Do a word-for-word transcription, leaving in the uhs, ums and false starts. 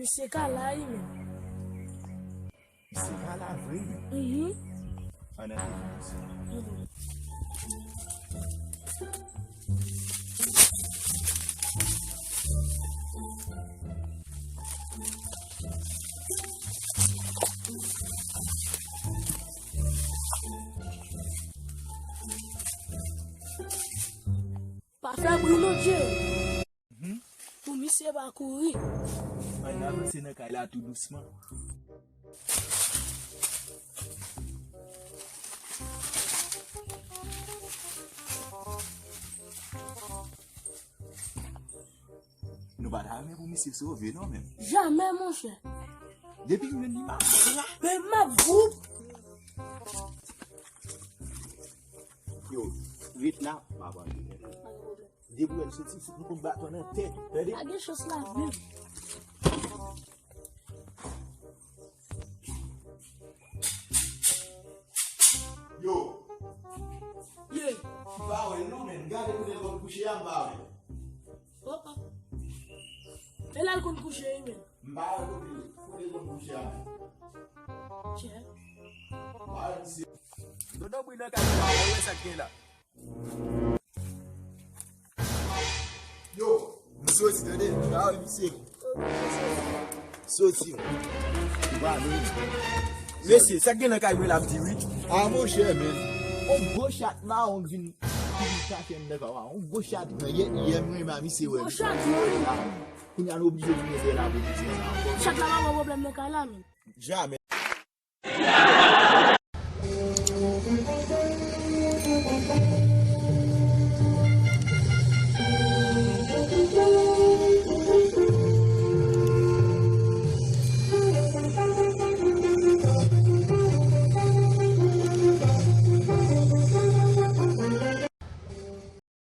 Misye ka la wi menm. Misye ka la vre wi. Mhm. Ann antre misye. Pa fè bri non, Dje. Mhm. Pou misye pa kouri. Ann avanse nan kay la tou dousman. Nou pa ta renmen pou misye sove non menm. Jamè, monchè. Depi m jwenn li, m ap frape. Men m ap voup. Yo, ret la, m ap antre. Depi w wè l soti isit, nou konn baton nan tèt, tande? Pa gen chans la menm. Yo. Ye. M pa wè l non, men gade kote l konn kouche a, m pa wè l. Oh, oh. E la l konn kouche wi, men. M pa wè kote l, kote l konn kouche a, men. Chè. M pa wè misye. Dodo bri nan kay, m pa wè, wè sa k gen la. Yo, m soti, tande? M pa wè misye. Soti. Mesye, sa k gen nan kay mwen la, m di wi. A, monchè, men. On gwo chat mawon k vin, k vin kache anndan kay la. On gwo chat gran. Yè, yè m renmen a misye wè. Gwo chat, wi. Kounye a nou oblije vin ede la pou misye sa ankò. Chat la pa ban pwoblèm nan kay la, men. Jamè.